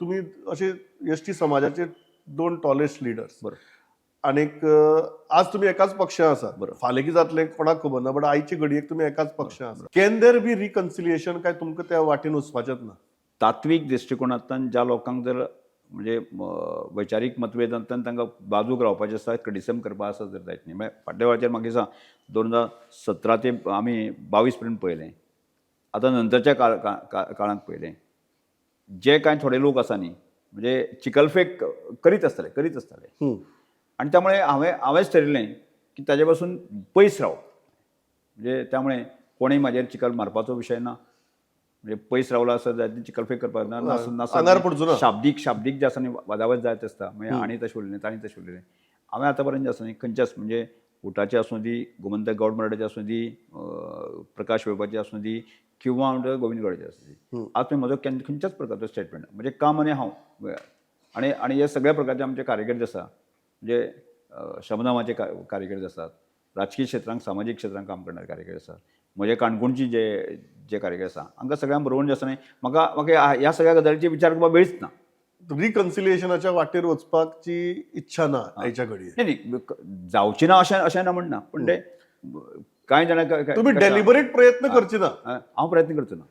तुम्ही असे S T समाजाचे दोन टॉलेस्ट लिडर्स. आनीक आज तुमी एकाच पक्षां आसा. फाल्यां कितें जातलें कोणाक खबर ना, बट आयचे घडयेक तुमी एकाच पक्षां आसा. Can there be reconciliation काय तुमकां त्या वाटेन वचपाचेंच ना? तात्वीक दृश्टिकोणांतल्यान ज्या लोकांक जर म्हणजे वैचारीक मतभेदांतल्यान तांकां बाजूक रावपाचें आसता, क्रिटिसम करपा आसा जर जायत न्ही. म्हळ्यार फाटल्या वेळाचेर म्हाका दिसता 2017 ते आमी 22 पर्यंत पळयलें, आतां नंतरच्या काळांत पळयलें, जे कांय थोडे लोक आसा न्ही, म्हणजे चिकलफेक करीत आसतले, करीत आसतले. आनी त्यामुळे हांवेंच ठरयलें की ताजे पासून पयस रावप. म्हणजे त्यामुळे कोणूय म्हाजेर चिखल मारपाचो विशय ना. म्हणजे पयस रावलो आसत जाल्यार चिखलफेक करपाक ना. आंगार पडचो ना. शाब्दीक जे आसा न्ही, वादावत जायत आसता. मागीर आनी तशें उलयलें, ताणी तशें उलयलें. हांवें आतां पर्यंत जे आसा न्ही, खंयच्याच, म्हणजे उटाचे आसूं दी, गोमंतक गौड मराठाचे आसूं दी, प्रकाश वेळपाचे आसूं दी किंवा म्हणटा गोविंद गौडाचे आसूं दी, आज तुमी म्हजो केन्ना खंयच्याच प्रकारचो स्टेटमेंट, म्हणजे काम आनी हांव आनी हे सगळ्या प्रकारचे आमचे कार्यकर्ते आसा, म्हणजे श्रमदामाचे कार्यकर्ते आसात, राजकीय क्षेत्रांत, सामाजीक क्षेत्रांत काम करणारे कार्यकर्ते आसात, म्हजे काणकोणची जे जे कार्यकर्ते आसा, हांकां सगळ्यांक बरोवन जे आसा न्ही, म्हाका म्हाका ह्या सगळ्या गजालीचे विचार करपाक वेळच ना. रिकन्सिलिएशनाच्या वाटेर वचपाची इच्छा ना आयच्या घडये? नाही नाही, जावची ना अशें अशें ना म्हणना, पूण ते कांय जाणां तुम्ही डेलिबरेट प्रयत्न करचे ना. हांव प्रयत्न करचो ना.